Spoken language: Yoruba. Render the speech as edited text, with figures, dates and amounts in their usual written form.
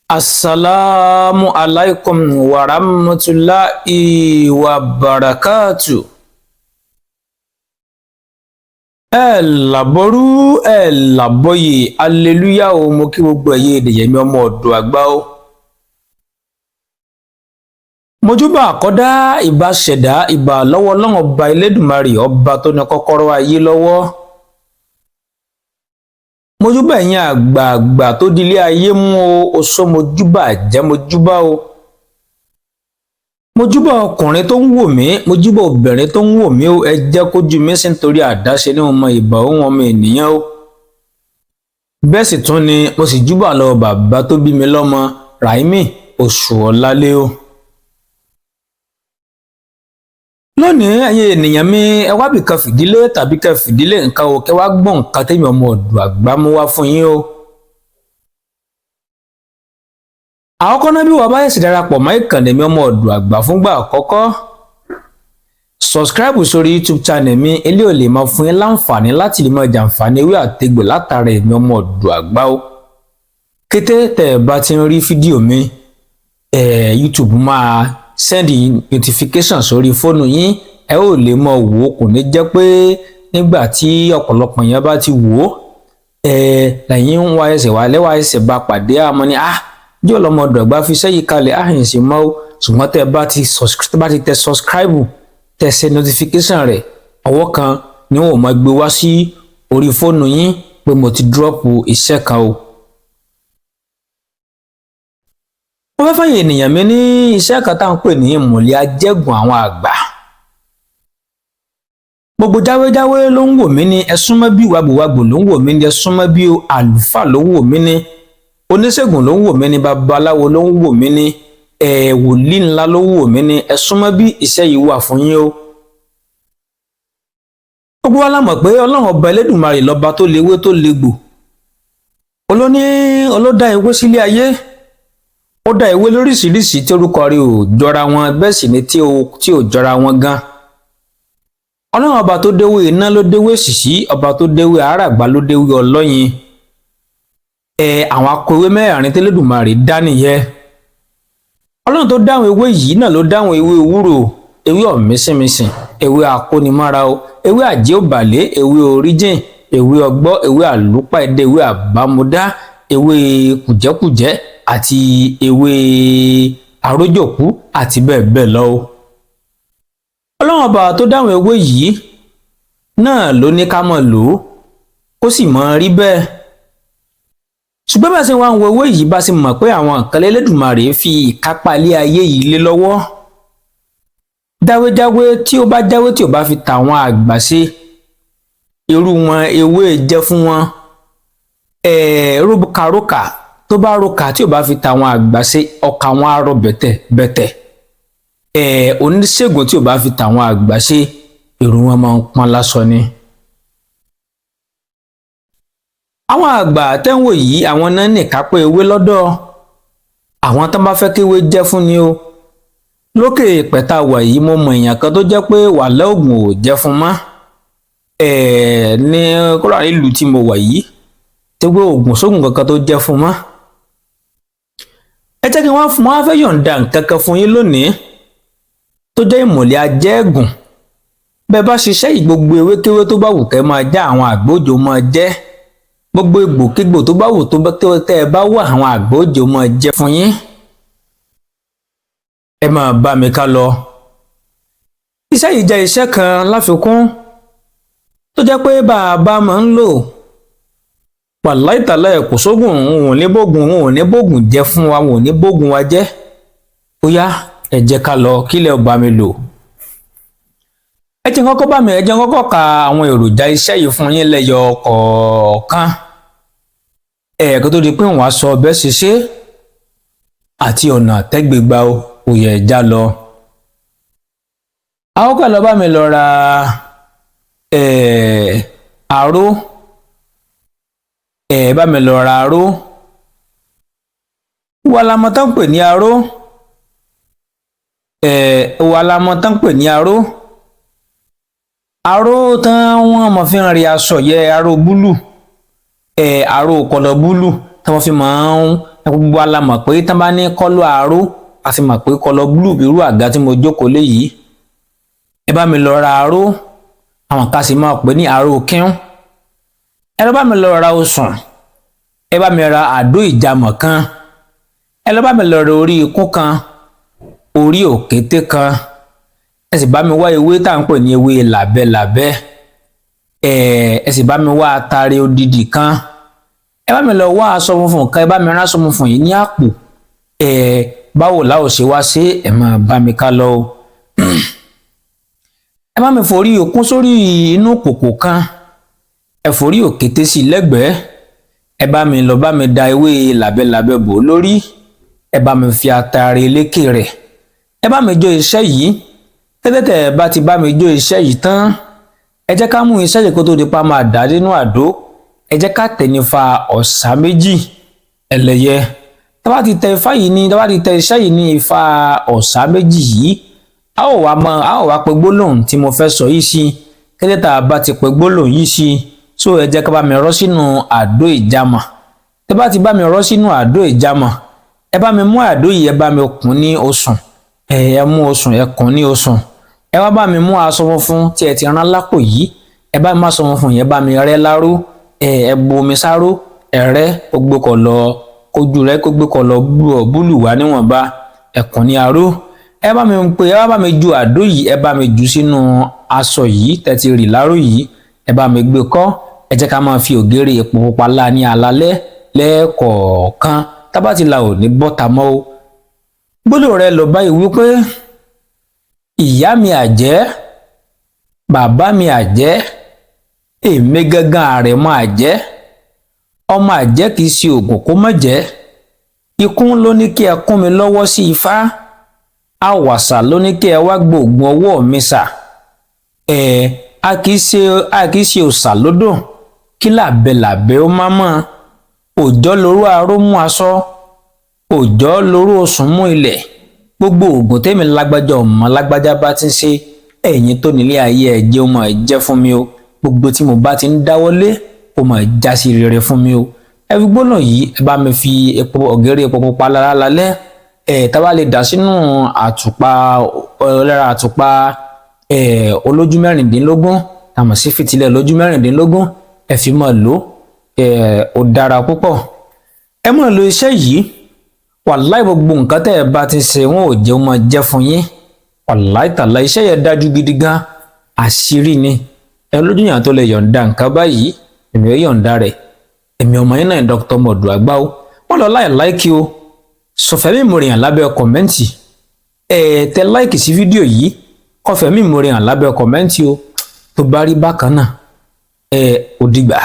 Assalamu alaikum wa rahmatulahi wa barakatu. Ẹ làbọrú, ẹ làbọyè, aleluya o. Mo kí gbogbo ẹ̀yin ènìyàn mi, ọmọ ọ̀dọ̀ àgbà o. Mojúbà àkọ́dá, ìbà ṣẹ̀dá, ìbà lọ́wọ́ Ọlọ́run Ọba Elédùmarè, ọba tó ní kọ́kọ́rọ́ ayé lọ́wọ́. Mojúbà ẹ̀yin àgbààgbà tó dilé ayé mú o. Oṣó mojúbà, jẹ́ mojúbà o. Mojúbà ọkùnrin tó ń wò mí, mojúbà obìnrin tó ń wò mí o. Ẹ jẹ́ kójú mi sí nítorí àdáṣe ní ọmọ ìbà òun ọmọ ènìyàn o. Bẹ́ẹ̀ sì tún ni mo sì júbà lọ bàbá tó bí mi lọ́mọ, Raimi Oṣuọlálé o. Lónìí, ẹ̀yin ènìyàn mi, ẹ wá bì kan fìdílé tàbí kẹ fìdílé nǹkan o, kẹ wá gbọ́ nǹkan tẹ́mi ọmọ ọ̀dọ̀ àgbà mú wá fún yín o. Àkọ́kọ́ náà, bí wàá bá yẹ̀sì darapọ̀ mọ́ ìkànnì mi, ọmọ ọ̀dọ̀ àgbà, fúngbà àkọ́kọ́, subscribe sórí YouTube channel mi. Eléyìí ò lè máa fún yín láǹfààní láti lè máa jàǹfààní ewé àtegbò látara èmi ọmọ ọ̀dọ̀ àgbà o. Kété tẹ́ ẹ bá ti ń rí fídíò mi, YouTube máa send notification sórí fóònù yín, ẹ ó lè mọ wò ó. Kò ní jẹ́ pé nígbà tí ọ̀pọ̀lọpọ̀ yẹn bá ti wò ó, lẹ́yìn ń wá ẹsẹ̀ wá lẹ́wà ẹsẹ̀ bá pàdé, àmọ́ ni yóò lọ́mọ ọ̀dọ̀ àgbà fi sẹ́yìn kalẹ̀ àhìn sí mọ́ ó. Ṣùgbọ́n tẹ́ ẹ bá ti tẹ subscribe, tẹ ṣe notification rẹ̀, ọwọ́ kan ni wọn ò máa gbé wá sí orí fóònù yín pé mo ti drop iṣẹ́ kan o. Mo fẹ́ fàyè ènìyàn mi ní iṣẹ́ kan tá à ń pè ní ìmùlẹ̀ ajẹ́gùn àwọn àgbà. Gbogbo jáwéjáwé ló ń wò mí ní, ẹ súnmọ́ bí. Wàgbòwàgbò ló ń wò mí ní, ẹ súnmọ́ bí o. Àlùfáà ló ń wò mí ní, oníṣègùn ló ń wò mí ní, babaláwo ló ń wò mí ní, wòlíì ńlá ló ń wò mí ní, ẹ súnmọ́ bí, iṣẹ́ yìí wà fún yín o. Gbogbo wa la mọ̀ pé Ọlọ́run Ọba Elédùmarè lọ́ba tó léwé tó légbò. Olóní olódá ewé sílé ayé, ó dá ewé lóríṣiríṣi tí orúkọ rẹ̀ ò jọra wọn, bẹ́ẹ̀ sì ni tí ò jọra wọn gan. Ọlọ́run Ọba tó déwé iná ló déwé ṣìṣí, ọba tó déwé àràgbá ló déwé ọlọ́yin. Àwọn akọ̀wé mẹ́rin tẹ́lẹ̀dùmarè dá nìyẹn. Ọlọ́run tó dáhùn ewé yìí náà ló dáhùn ewé ewúro, ewé ọ̀mísìnmísìn, ewé akónimára o, ewé àjẹ́ òbàlẹ̀, ewé oríjìn, ewé ọgbọ́, ewé àlùpàdé, ewé àbámúdá, ewé kùjẹ́kùjẹ́ àti ewé àrójòkú àti bẹ́ẹ̀ bẹ́ẹ̀ lọ o. Ọlọ́run Ọba tó dáhùn ewé yìí náà ló ní ká mọ̀ lò ó kó sì mọ̀ rí bẹ́ẹ̀. Ṣùgbọ́n bá ṣe wá ń wo ewé yìí, bá ṣe mọ̀ pé àwọn nǹkan Elédùmarè fi ìkápá ilé ayé yìí lé lọ́wọ́. Jáwéjáwé tí ó bá jáwé tí ò bá fi tàwọn àgbà ṣe, irú wọn ewé jẹ́ fún wọn. Rókàrókà tó bá rókà tí ò bá fi tàwọn àgbà ṣe, ọkà wọn á rọ bẹ̀tẹ̀ bẹ̀tẹ̀. Oníṣègùn tí ò bá fi tàwọn àgbà ṣe, irú wọn máa ń pọ́n lásọ ni. Àwọn àgbà tẹ́wọ̀n yìí, àwọn náà nìkápẹ́ ewé lọ́dọ̀ àwọn tó bá fẹ́ kéwé jẹ́ fún ni o. Lókè pẹ̀ta wà yìí, mo mọ èèyàn kan tó jẹ́ pé wàhálà oògùn ò jẹ́ fún mọ́ ní kódà nílùú tí mo wà yìí, tó gbé oògùn sóògùn kankan tó jẹ́ fún mọ́. Ẹ jẹ́ kí wọ́n fún wọn fẹ́ yọ̀ǹda nǹkan kan fún yín lónìí tó jẹ́ ìmọ̀lẹ̀ ajẹ́gùn. Bẹ́ẹ̀ bá ṣiṣẹ́ yìí, gbogbo ewékéwé tó bá wù kẹ́ máa já, àwọn àgbójò máa jẹ́. Gbogbo egbòkégbò tó bá wù tó tẹ́ ẹ bá wà, àwọn àgbójò máa jẹ́ fún yín. Ẹ máa bá mi ká lọ. Iṣẹ́ yìí jẹ́ iṣẹ́ kan láfikún tó jẹ́ pé bàbá máa ń lò wàláìtàlá ẹ̀ kò sógun, òun ò ní bógun, òun ò ní bógun jẹ́ fún wa, òun ò ní bógun wa jẹ́. Ó yá, ẹ jẹ́ ká lọ kílẹ̀ ọba mi lò. Ẹ jẹ́ kọ́kọ́ bá mi, ẹ jẹ́ kọ́kọ́ ka àwọn èròjà iṣẹ́ yìí fún yín lẹ́yọ kọ̀ọ̀kan, ẹ̀ẹ̀kan tó di pé wọ́n á sọ ọbẹ̀ ṣiṣẹ́ àti ọ̀nà tẹ́gbẹ̀gbà òye ẹ̀já lọ. Àkọ́kọ́, lọ bá mi lọ ra àró, bá mi lọ ra aró. Wà lámọ tán pè ní aró. Wà lámọ tán pè ní aró. Aró tán wọ́n mọ̀ fi ń rí aṣọ yẹ, aró búlù, aró kọlọ búlù tí wọ́n fi máa ń Gbogbo wa la mọ̀ pé tán bá ní kọ́lọ́ aró, a sì mọ̀ pé kọ́lọ́ blue bí irú àga tí mo jókòó lé yìí. Ẹ bá mi lọ ra aró, àwọn kan sì máa pè ní aró kíún. Ẹ lọ bá mi lọ ra osùn, ẹ bá mi ra àdó ìjàmọ̀ kan, ẹ lọ bá mi lọ ra orí ikún kan, orí òkété kan, ẹ sì bá mi wá ewé tá à ń pè ní ewé làbẹ́làbẹ́, ẹ sì bá mi wá atare odidi kan. Ẹ bá mi lọ wá aṣọ funfun kan, ẹ bá mi rán aṣọ funfun yìí ní àpò. Báwo la ò ṣe wá ṣe, ẹ máa bá mi ká lọ o. Ẹ bá mi forí okún sórí inú kòkò kan, ẹ forí òkété sí lẹ́gbẹ̀ẹ́. Ẹ bá mi lọ bá mi da ewé làbẹ́làbẹ́ bò lórí, ẹ bá mi fi atare lékè rẹ̀. Ẹ bá mi jó iṣẹ́ yìí. Tẹ́tẹ́tẹ́ bá ti bá mi jó iṣẹ́ yìí tán, ẹ jẹ́ ká mú iṣẹ́ yìí kó tó di pa máa dà nínú àdó. Ẹ jẹ́ ká tẹ̀ nífa ọ̀sà méjì ẹlẹ́yẹ. Tá bá ti tẹ ifá yìí ní, tá bá ti tẹ iṣẹ́ yìí ní ifá ọ̀sà méjì yìí, a ó wá mọ, a ó wá pe gbólóhùn tí mo fẹ́ sọ yìí sí. Kété tá a bá ti pe gbólóhùn yìí sí, so ẹ jẹ́ ká bá mi rọ́ sínú àdó ìjàmọ̀. Tẹ́ bá ti bá mi rọ́ sínú àdó ìjàmọ̀, ẹ bá mi mú àdó yìí, ẹ bá mi kùn ní osùn. Ẹ mú osùn, ẹ kùn ní osùn. Ẹ wá bá mi mú aṣọ funfun tí ẹ ti rán lápò yìí, ẹ bá mi má aṣọ funfun yẹn, bá mi rẹ́ láró. Ẹ bu omi sáró, ẹ rẹ́ kó gbé kọ lọ kójú rẹ, kó gbé kọ lọ búlù wá níwọ̀nba, ẹ kùn ní aró. Ẹ bá mi pè, ẹ wá bá mi ju àdó yìí, ẹ bá mi jù sínú aṣọ yìí tẹ́ ti rì láró yìí, ẹ bá mi gbé kọ́. Ẹ jẹ́ ká máa fi ògèrè epo pupa lá ní alalẹ́ lẹ́ẹ̀kọ̀ọ̀kan. Tábà ti la ò ní bọ́ta mọ́ o. Gbólóhùn rẹ lọ báyìí wípé: ìyá mi àjẹ́, bàbá mi àjẹ́, èmi gangan àrẹ̀mọ àjẹ́, ọmọ àjẹ́ kì í ṣe oògùn kó má jẹ́. Ikún ló ní kí ẹ kún mi lọ́wọ́ sí ifá, àwàsà ló ní kí ẹ wá gbóògùn ọwọ́ mi sà. A kì í ṣe òòṣà lódò kí làbẹ́ làbẹ́ ó má mọ́. Òjọ́ lorú aró mú aṣọ, òjọ́ lorú osùn mú ilẹ̀. Gbogbo oògùn tèmi lágbájá ọmọ lágbájá bá ti ń ṣe, ẹ̀yin tó nílé ayé ẹ jẹ́ ó máa jẹ́ fún mi o. Gbogbo tí mo bá ti ń dáwọ́lé, ó máa já sí rere fún mi o. Ẹ fi gbóná yìí, ẹ bá mi fi epo ọ̀gẹ́rẹ́ epo pupa lára lálẹ́. Ẹ tá bá lè dà sínú àtùpà ọlẹ́ra, àtùpà olójú mẹ́rìndínlógún, tàmọ̀ sí fìtílẹ̀ olójú mẹ́rìndínlógún, ẹ fi máa lò ó dára púpọ̀. Ẹ máa lo iṣẹ́ yìí. Wàláì, gbogbo nǹkan tẹ́ ẹ bá ti ṣe, wọn ò jẹ́ ó máa jẹ́ fún yín. Wàláì tàlá, iṣẹ́ yẹn dájú gidi gan, àṣírí ni. Ẹ lójú yàn tó lè yọ̀ǹda nǹkan báyìí, èmi ò yọ̀ǹda rẹ̀. Èmi ọmọ yín náà, Dr. Mọ̀dù Àgbáwo. Wọ́n lọ láì like o, sọfẹ̀mí ìmọ̀ràn lábẹ́ comment. Ẹ tẹ like sí fídíò yìí, kọfẹ̀mí ìmọ̀ràn lábẹ́ comment o. Tó bá rí bákan náà, ẹ ò dìgbà.